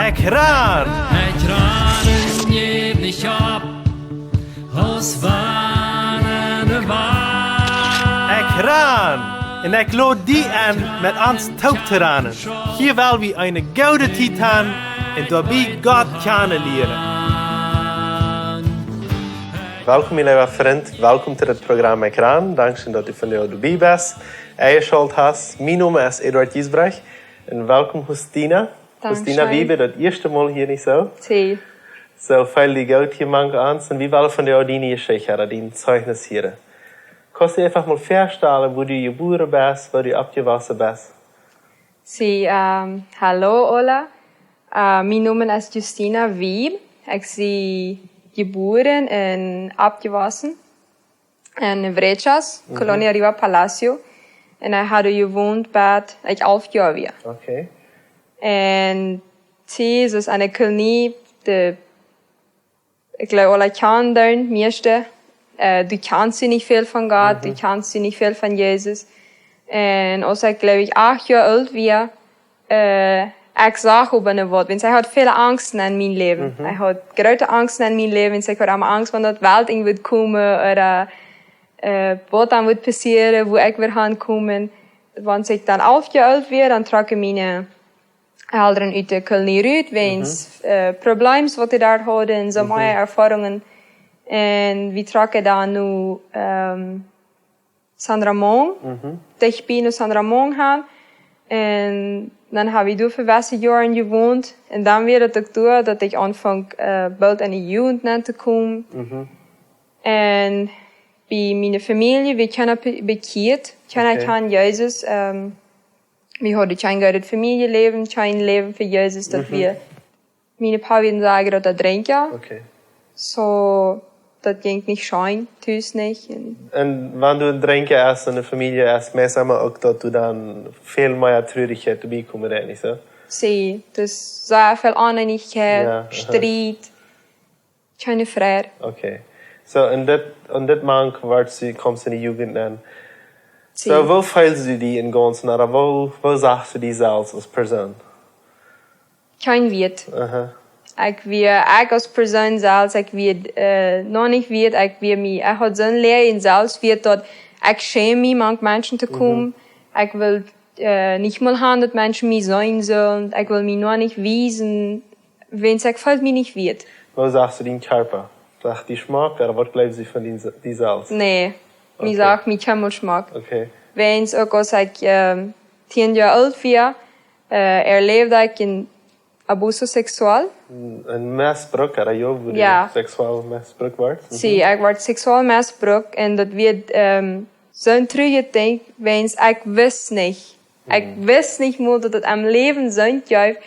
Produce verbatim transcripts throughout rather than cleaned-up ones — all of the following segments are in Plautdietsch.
Ekj ran! Ekj ran un jäw nich opp, aus wann de Wand. Ekj ran! Un ekj lod die enn, met ons toop to ranen. Hia well wie eene goode Tiet han un doabie Gott kjanen lieren. Welkom, mien leewa Frint. Welkom to daut Programm Ekj ran. Dankscheen, daut du vondoag doabie best, enjeschalt hast. Mien Nomen es Eduard Giesbrecht. Un welkom, Justina. Justina, wie best daut ieeschte Mol hia, nich soo? Sí. Soo, feel die goot hia mank ons. Un wie wellen vondoag diene Jeschicht, dien Zeugnis hieren. Kaust du die eefach mol väastalen, wua du jebuaren best, wua du oppjewossen best? Sí, ehm, hallo, hola. Eh, mien Nomen es Justina Wiebe. Ekj sie jebuaren un oppjewossen en Vrechas, Colonia Arriba Palacio. Un ekj haud doa jewont bat ekj alf Joa wia. Okay. Un sí, es eene Kolonie, de, ekj jleew, aule kjanen dee, mieeschte. Eh, du kjanst nich väl von Gott, du kjanst nich väl von Jesus. Un aus ekj, jleew ekj, acht Joa oolt wia, eh, ekj sach oba ne waut, wiels ekj haud väl Angst en mien Läwen. Ekj haud groote Angst en mien Läwen, wiels ekj haud emma Angst, wan daut Welt irjentwua komen, ooda, eh, waut dan wudd passieren, wua ekj wudd hankomen. Wan ekj dan alf Joa oolt wia, dan trocken miene Elren ut de Kolonie rut, wiels, eh, Problemen, waut dee doa hauden, un soo mea Erfoarungen. Un wie trocken dan no, ehm, San Ramón, dicht bie no San Ramón han. Un dan hab wie doa fa wesse Joaren jewont. Un dan wia daut uk doa, daut ekj aunfunk, eh, boolt enne Jugend nenn to komen. Un bie miene Famielje, wie kjanen be-, bekjieet, kjanen, kjanen Jesus, ehm, wie hauden kjeen goodet Famieljeläwen, kjeen Läwen fa Jesus, daut wia, miene Paps wieren sea groote Drinkja. Okay. Soo, daut jinkj nich scheen, tus nich. Un wan du een Drinkja best en de Famielje, es meist emma uk daut du dan väl mea Trurichkjeit doabie komen deist, nich soo? Sí, daut es sea väl Oneenichkjeit, Striet, kjeene Fräd. Okay. Soo, un dit, un dit mank, wua du, kjemst enne Jugend nenn. Sí. Soo, woo feelst du die em Gaunzen, ooda woo, woo sachst du die selfst aus Persoon? Kjeen Wieet. Aha. Ekj wia, ekj aus Persoon selfst, ekj wia, eh, noch nich wieet, ekj wia mie, ekj haud soon läajen Selfstwieet, daut ekj schämd mie, mank Menschen to komen. Ekj wull, eh, nich mol han, daut Menschen mie seenen sullen. Ekj wull mie noch nich wiesen, wiels ekj feeld mie nich wieet. Woo sachst du dien Kjarpa? Sach die schmock, ooda waut jleefst du von die, die selfst? Nä, mie sach mie kjeenmol schmock. Okay. Wiels uk aus ekj, ehm, tieen Joa oolt wia, eh, erläwd ekj een abuso sexual. Een Mestbruck, ooda jo, wua du sexual mestbrukt wieescht? Sí, ekj wort sexual mestbrukt un daut wia, ehm, soon trujet Dinkj, wiels ekj wist nich. Ekj wist nich mol, daut et em Läwen soont jeef,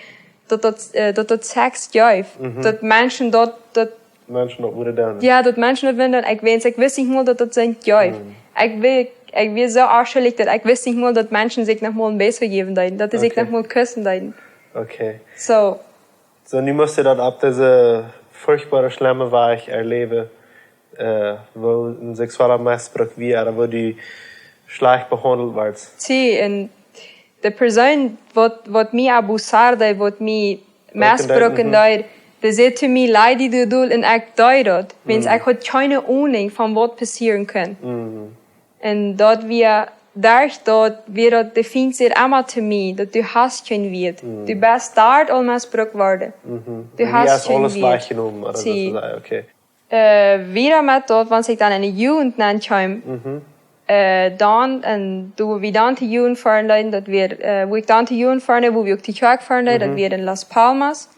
daut daut, eh, daut daut Seks jeef. Daut Menschen daut, daut Menschen daut wudden doonen. Jo, daut Menschen daut wudden doonen. Ekj wist, ekj wist nich mol, daut daut soont jeef. Ekj wia, ekj wia soo onschuldich, daut ekj wist nich mol, daut Menschen sikj noch mol een Bess jäwen deeden, daut dee sikj noch mol kussen deeden. Okay. Soo. Soo, nu must du daut opp dise furchtboare, schlemme Wies erläwen, eh, woo een sexueller Mestbruck wia, ooda woo du schlajcht behaundelt wieescht. Sí, un de Persoon, waut, waut mie abusar deed, waut mie mestbrucken deed, dee säd to mie: "Lady, du dol", un ekj deed daut. Wiels ekj haud kjeene Oninj von waut passieren kunn. Un daut wia, doaderch daut wia daut de Fient säd emma to mie, daut du hast kjeen Wieet. Du best doa aul mestbrukt worden. Du hast kjeen Wieet. Aules wajchjenomen, ooda soo to sajen, okay. Eh, wieda met daut, wan ekj dan enne Jugend nenn kjeem, eh, dan, un doa wua wie dan to Jugend foaren deeden, daut wia, eh, wua ekj dan to Jugend foaren deed, wua wie uk to Kjoakj foaren deeden, daut wia en Las Palmas.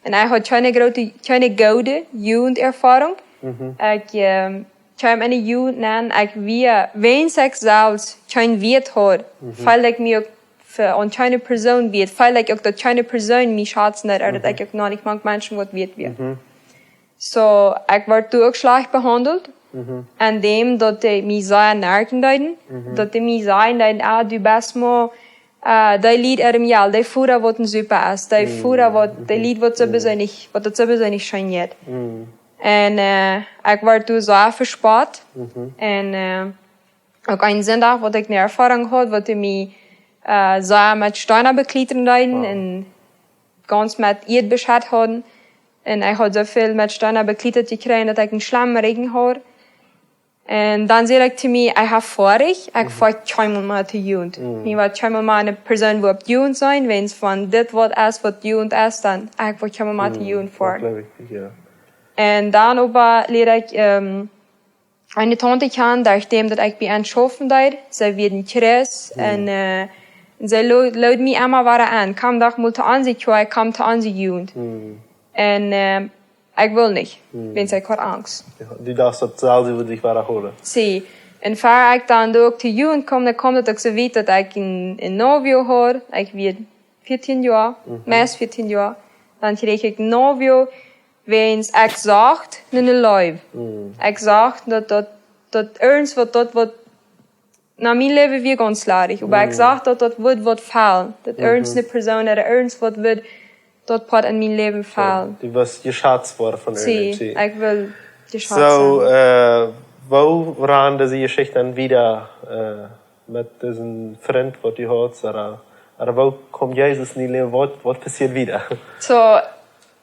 Un ekj haud kjeene groote, kjeene goode Jugenderfoarunk. Ekj, ehm, kjeem enne Jugend nenn, ekj wia, wiels ekj selfst kjeen Wieet haud, feeld ekj mie uk fa, aun kjeene Persoon wieet, feeld ekj uk, daut kjeene Persoon mie schazen deed, ooda daut ekj uk noch nich mank Menschen waut wieet wia. Soo, ekj wort doa uk schlajcht behaundelt. Aun däm, daut dee mie sea nerken deeden, daut dee mie sajen deeden: "Ah, du best mau, eh, dee Lied äa Mejal, dee Voda waut een Supa es, dee Voda waut, dee Lied waut sowieso nich, waut daut sowieso nich scheen jeit." Un, eh, ekj wort doa sea vespott. Un, eh, uk een Sindach, waut ekj ne Erfoarunk haud, waut dee mie, eh, sea met Steena bekjliedren deeden. Wow. Un gaunz met Ieed beschett hauden. Un ekj haud soo väl met Steena bekjlieet jekjräajen, daut ekj een schlemmen Rigjen haud. Un dan säd ekj to mie, ekj hab foadich, ekj foa kjeenmol mea to Jugend. Mie woat kjeenmol mea eene Persoon, woo opp Jugend sent, wan dit waut es, waut Jugend es, dan ekj woa kjeenmol mea to Jugend foaren. Daut jleew ekj, jo. Un dan oba lieed ekj ähm, eene Tante kjanen, derch däm daut ekj bie an schaufen deed. See wia een Christ un, äh, un see lo- lood mie emma wada en: Komm doch mol to onse Kjoakj, komm to onse Jugend. Un äh, ekj wull nich, wiels ekj haud Angst. Jo, du dochst, daut saul sikj wada hoolen. See, un ver ekj dan doa uk to Jugend kjeem, dan kjeem daut uk soo wiet, daut ekj een, een novio haud. Ekj wia vieetieen Joa, meist vieetieen Joa. Dan kjrieech ekj een novio, wiels ekj socht no eene Leew. Ekj socht daut, daut, daut irjent waut, daut waut, na, mien Läwen wia gaunz ladich, oba ekj socht daut, daut wudd waut fälen. Daut irjent eene Persoon, daut irjent waut wudd, daut Poat en mien Läwen fälen. Du west jeschäzt woaren von See, irjent. Ekj wull jeschäzt Soo, sennen. Äh, woo rand dise Jeschicht dan wieda äh, met disen Frint, waut du haudst, ooda, ooda woo kjeem Jesus en dien Läwen? Waut, waut passieed wieda? Soo,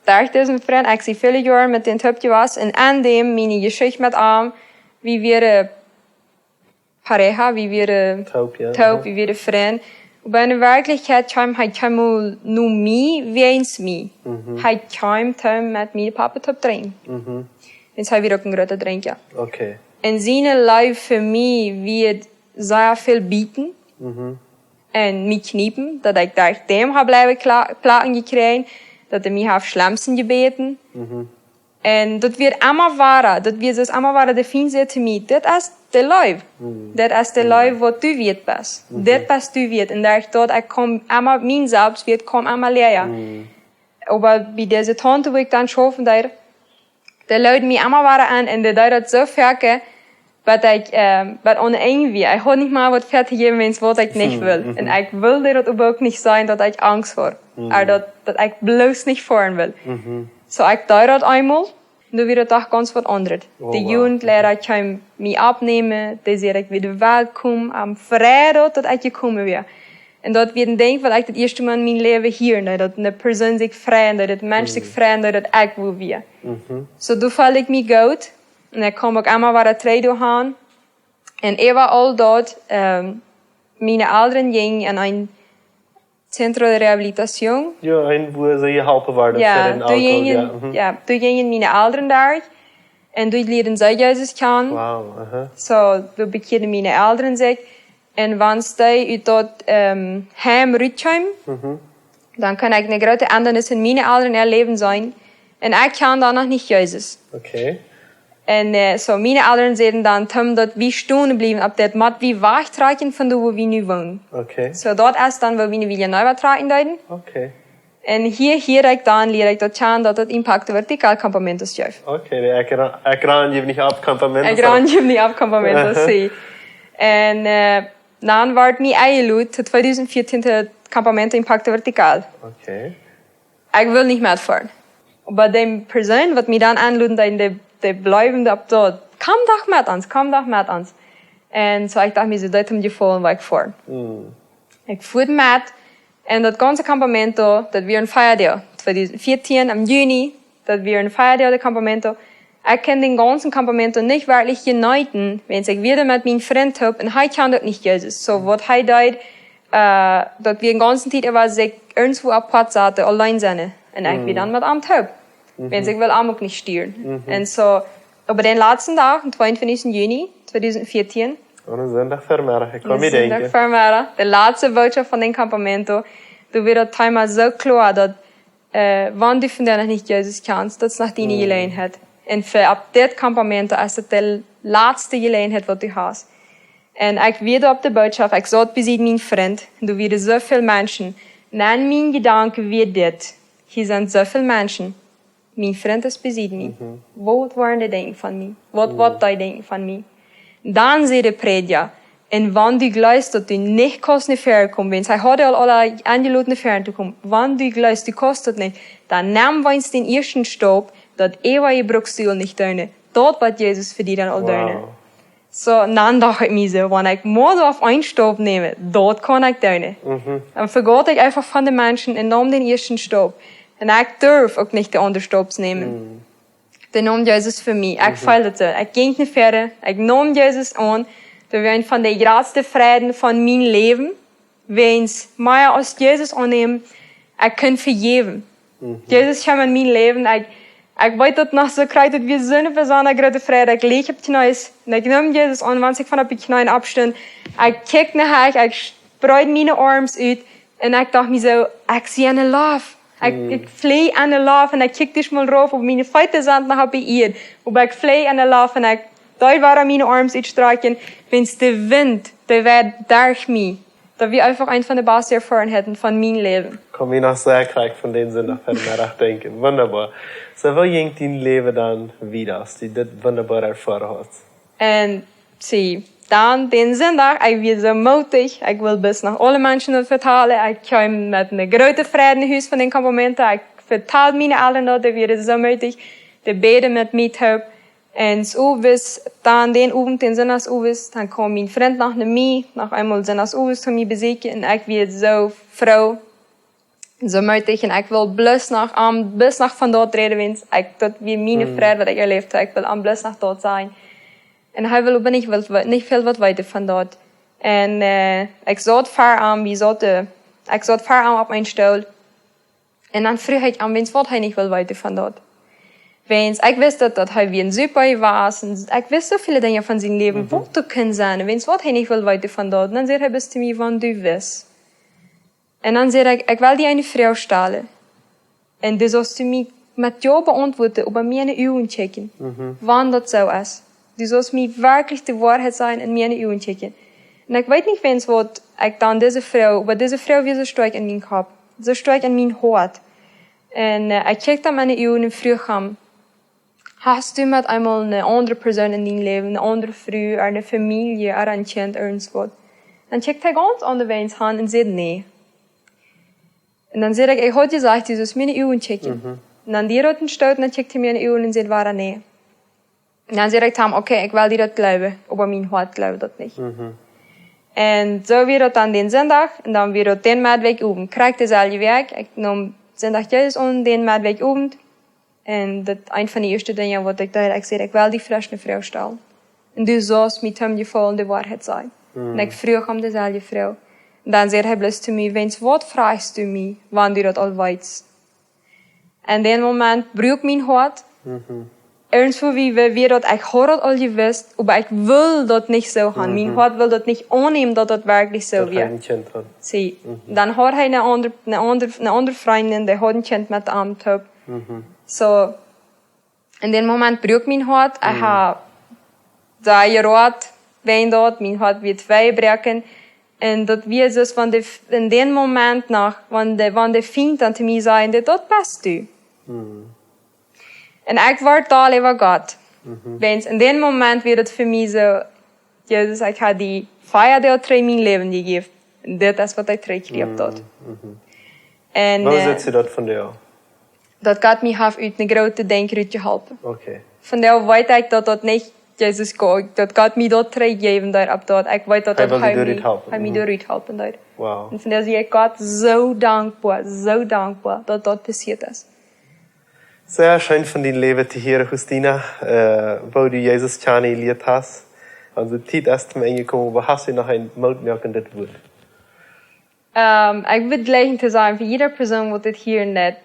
derch disen Frint, ekj sie väle Joaren met dän toop jewast, un aun däm miene Jeschicht met am, wie wieren pareja, wie wieren Toop, jo. Toop, wie wieren Frind. Oba en Werkjlichkjeit kjeem hee kjeenmol no mie, wiels mie. Hee kjeem toom met mienen Papa toop drinkjen. Wiels hee wia uk een groota Drinkja. Okay. Un siene Leew fa mie wia sea väl bieten. Un mie kjniepen, daut ekj derch däm hab bliewen kla- placken jekjräajen, daut hee mie haft schlemsen jebäten. Un daut wia emma wada, daut wia soo emma wada, de Fient säd to mie: Dit es de Leew. Dit es de Leew, waut du wieet best. Dit best du wieet. Un derch daut ekj kjeem emma, mien Selfstwieet kjeem emma läaja. Oba bie dise Tante, wua ekj dan schaufen deed, dee lood mie emma wada en un dee deed daut soo foaken, waut ekj, ähm, waut aun Enj wia. Ekj haud nich mea waut väa to jäwen, wiels waut ekj nich wull. Un ekj wull dee daut oba uk nich sajen, daut ekj Angst haud. Ooda daut, daut ekj bloos nich foaren wull. Soo ekj deed daut eemol, un doa wia daut doch gaunz waut aundret. Oh, De wow. Jugendleida kjeem mie oppnämen, dee säd, ekj wia welkom, am Freidach, daut ekj jekomen wia. Un daut wia een Dinkj, waut ekj daut ieeschte Mol en mien Läwen hieed, daut eene Persoon sikj freid, daut een Mensch sikj freid, daut ekj wua wia. Soo, doa feeld ekj mie goot. Un ekj kjeem uk emma wada trigj doahan. Un äwa aul daut, ähm, miene Elren jinjen en een Centro de Rehabilitación. Jo, un wua see jeholpen worden Jo, fa dän doa Alkohol, jinjen, jo. jo, doa jinjen miene Elren derch. Un doa lieeden see Jesus kjanen. Wow, aha. Soo, doa bekjieeden miene Elren sikj. Un wan see ut daut, ähm, Heim rutkjeemen, dan kunn ekj eene groote Endanis en miene Elren äa Läwen seenen. Un ekj kjand dan noch nich Jesus. Okay. Un, äh, soo, miene Elren säden dan, toom daut wie stonen bliewen opp dit, mott wie wajchtrakjen von doa, wua wie nu wonen. Okay. Soo, daut es dan, wua wie nu Villa Nueva trakjen deeden. Okay. Un hia, hia ekj dan, lieed ekj daut kjanen, daut daut Impacto Vertical Campamentos jeef. Okay, de ekran, ekran jeft nich opp, campamentos. Ekran jeft nich opp, campamentos, Aha. Sí. Un, äh, dan wort mie enjelot to tweedusent vieetieen to Campamento Impacto Vertical. Okay. Ekj wull nich metfoaren. Oba dee Persoon, waut mie dan aunluden deed, dee, dee bleef doa opp daut: Komm doch met ons, komm doch met ons. Un soo, ekj docht mie soo, daut haft am jefollen, woa ekj foa. Ekj foa met. Un daut gaunze Campamento, daut wia een Feajoa. Tweedusent vieetieen, em Juni, daut wia een Feajoa, daut Campamento. Ekj kunn dän gaunzen Campamento nich werkjlich jeneeten, wiels ekj wia met mienen Frint toop un hee kjand uk nich Jesus. Soo, waut hee deed, äh, daut wia dän gaunzen Tiet, hee wia sikj irjentwua apoat saten, auleen sennen. Un ekj wia dan met am toop. Wiels ekj wull am uk nich stieren. Un soo, oba dän latsten Dach, dän tweeuntwintichsten Juni tweedusent vieetieen, Aun een Sindach Vemeddach, ekj kaun een mie Sindach denkjen. Vemeddach, de latste Botschaft von dän Campamento, doa wia daut Thema soo kloa, daut, äh, wan du vondoag noch nich Jesus kjanst, daut es noch diene Jeläajenheit. Un fa opp dit Campamento es daut de latste Jeläajenheit, waut du hast. Un ekj wia doa opp de Botschaft, ekj saut besied mienen Frint, un doa wieren soo väl Menschen. Un dan mien Jedanke wia dit: Hia sent soo väl Menschen. Mien Frint es besied mie. Waut woaren dee denkjen von mie? Waut, waut dee denkjen von mie? Dan säd de Prädja: Un wan du jleefst, daut du nich kaust no väaren komen, wiels hee haud aul aule enjelot no väaren to komen, wan du jleefst, du kaust daut nich, dan nemm weens dän ieeschten Staup, daut eewje Bruckstool nich doonen. Daut woat Jesus fa die dan aul doonen. Wow. Soo, un dan docht ekj mie soo, wan ekj mau opp een Staup näm, daut kaun ekj doonen. Un vegaut ekj eefach von de Menschen un neem dän ieeschten Staup. Un ekj durf uk nich de aundre Staups nämen. Dee neem Jesus fa mie. Ekj feeld daut soo. Ekj jinkj no väaren. Ekj neem Jesus aun. Daut wia eent von de jratste Freiden von mien Läwen. Wäajens mea aus Jesus aunnämen, ekj kunn vejäwen. Jesus kjeem en mien Läwen. Ekj, ekj weet daut noch soo krakjt, daut wia soone besondre groote Freid. Ekj leech opp Kjnees. Un ekj neem Jesus aun, wan ekj von opp de Kjnees oppstunt. Ekj kjikjt no Hecht, ekj spreed miene Arms ut. Un ekj docht mie soo, ekj sie enne Loft. Ekj, ekj fleeg enne Loft un ekj kjikjt nich mol rauf, oba miene Feet sent noch opp de Ieed. Oba ekj fleeg enne Loft un ekj deed wada miene Arms utstrakjen, wiels de Wint, dee wia derch mie. Daut wia eefach eent von de baste Erfoarenheiten von mien Läwen. Kaun mie noch sea krakjt von dän Sindach Vemeddach denkjen. Wundaboa. Soo, woo jinkj dien Läwen dan wieda, aus du dit wundaboa erfoaren hast? Un see, dan dän Sindach, ekj wia soo mootich, ekj wull bloos no aule Menschen daut vetalen. Ekj kjeem met een grootet Freid no Hus von dän campamento. Ekj vetald miene Elren daut, dee wieren soo mootich, dee bäden met mie toop. Un soo wia dan dän Owent, dän Sindachsowent, dan kjeem mien Frint noch no mie, noch eemol Sindachsowent to mie besieekjen. Un ekj wia soo froo, soo mootich. Un ekj wull bloos noch, am, bloos noch von daut räden, wiels ekj, daut wia miene Freid, waut ekj erläft haud. Ekj wull am bloos noch daut sajen. Un hee wull oba nich, wull, wull nich väl waut weeten von daut. Un, äh, ekj saut ver am, wie saut, äh, ekj saut ver am opp eenen Stool. Un dan fruach ekj am, wiels waut hee nich wull weeten von daut. Wiels ekj wist daut, daut hee wia een Supa wia. Un ekj wist soo väl Dinja von sien Läwen, waut daut kunn sennen. Wiels waut hee nich wull weeten von daut. Un dan säd hee bloos to mie, wan du wist. Un dan säd ekj, ekj well die eene Froag stalen. Un du saust mie met Jo beauntwuaden, oba mie enne Uagen kjikjen. Wan daut soo es. Du saust mie werkjlich de Woarheit sajen un mie enne Uagen kjikjen. Un ekj weet nich, wiels waut ekj dan dise Froag, oba dise Froag wia soo stoakj en mien Kopp, soo stoakj en mien Hoat. Un, äh, ekj kjikjt am enne Uagen un fruach am: "Hast du met eemol eene aundre Persoon en dien Läwen, eene aundre Fru, ooda eene Famielje, ooda een Kjint, irjentwaut?" Dan kjikjt hee gaunz aundasch han un säd: "Nä." Un dan säd ekj: "Ekj haud jesajcht, du saust mie enne Uagen kjikjen." Un dan dee haud een Stoot un dan kjikjt hee mie enne Uagen un säd: "Wada nä." Un dan säd ekj to am: "Okay, ekj well die daut jleewen, oba mien Hoat jleeft daut nich." Un soo wia daut dan dän Sindach un dan wia daut dän Meddwäakj Owent. Krakjt deeselwje Wäakj. Ekj neem Sindach Jesus aun, dän Meddwäakj Owent. Un daut eent von de ieeschte Dinja, waut ekj deed, ekj säd: "Ekj well die fresch eene Froag stalen. Un du saust mie toom Jefaulen de Woarheit sajen." Un ekj fruach am deeselwje Froag. Un dan säd hee bloos to mie: "Wiels waut fruachst du mie, wan du daut aul weetst?" En dän Moment bruak mien Hoat. Irjentwoo wia, wia, wia daut, ekj haud daut aul jewist, oba ekj wull daut nich soo han. Mien Hoat wull daut nich aunnämen, daut daut werkjlich soo wia. Daut hee een Kjint haud. See, dan haud hee eene aundre, eene aundre, eene aundre Frindin, dee haud een Kjint met am toop. Soo, en dän Moment bruak mien Hoat, ekj ha sea jeroat, wäajen daut, mien Hoat wia twei jebroaken. Un daut wia soo, wan de, en dän Moment noch, wan de, wan de Fient dan to mie säd: "Daut best du." Un ekj wort doll äwa Gott. Wiels en dän Moment wia daut fa mie soo: "Jesus, ekj ha die vea Doag trigj mien Läwen jejäft. Un dit es waut ekj trigj kjrie opp daut." Un, woo, äh, sitst du daut vondoag? Daut Gott mie haft ut eene groote Denkj rutjeholpen. Okay. Vondoag weet ekj daut daut nich Jesus Gott, daut Gott mie daut trigjjäwen deed opp daut. Ekj weet daut hee mie doa rut halpen. Hee mie doa rut halpen deed. Wow. Un vondoag sie ekj Gott soo dankboa, soo dankboa, daut daut passieet es. Sea scheen von dien Läwen to hieren, Justina, äh, woo du Jesus kjanen jelieet hast. Onse Tiet es toom Enj jekomen, oba hast du noch een mootmoakendet Wuat? Ähm, ekj wudd jlikjen to sajen, fa jieda Persoon waut dit hieren deit,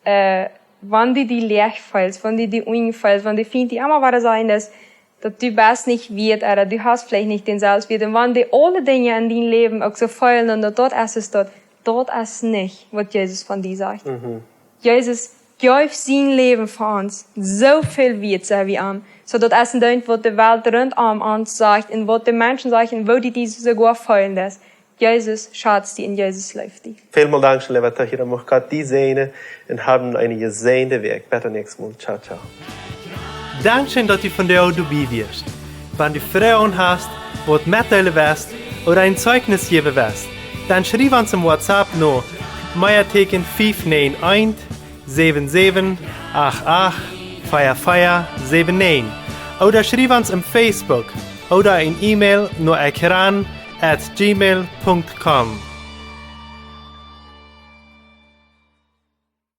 äh, wan du die leeg feelst, wan du die unjefeelst, wan du finjst, die emma wada sajen, daut, daut du best nich wieet, ooda du hast veleicht nich dän Selfstwieet. Un wan du aule Dinja en dien Läwen uk soo feelst, un daut, daut es, es daut, daut es nich waut Jesus von die sajcht. Jesus jeef sien Läwen fa ons, soo väl wieet sent wie am. Soo daut es een Dinkj waut de Welt runtom ons sajcht un waut de Menschen sajen, woo du die soogoa feelen deist. Jesus schatzt die un Jesus leeft die. Välmol dankscheen, leewa Tohiera. Mucht Gott die säajnen un hab eene jesäajende Wäakj. Bat daut näakjste Mol. Ciao, ciao. Dankscheen, daut du vondoag doabie wieescht. Wan du Froagen hast, waut metdeelen west ooda een Zeichnis jäwen west, dan schriew ons em WhatsApp no Meateeken fief näajen eent, säwen säwen acht acht, vea vea säwen näajen. Ooda schriew ons em Facebook ooda een E-Mail no ekjran at gmail punkt com.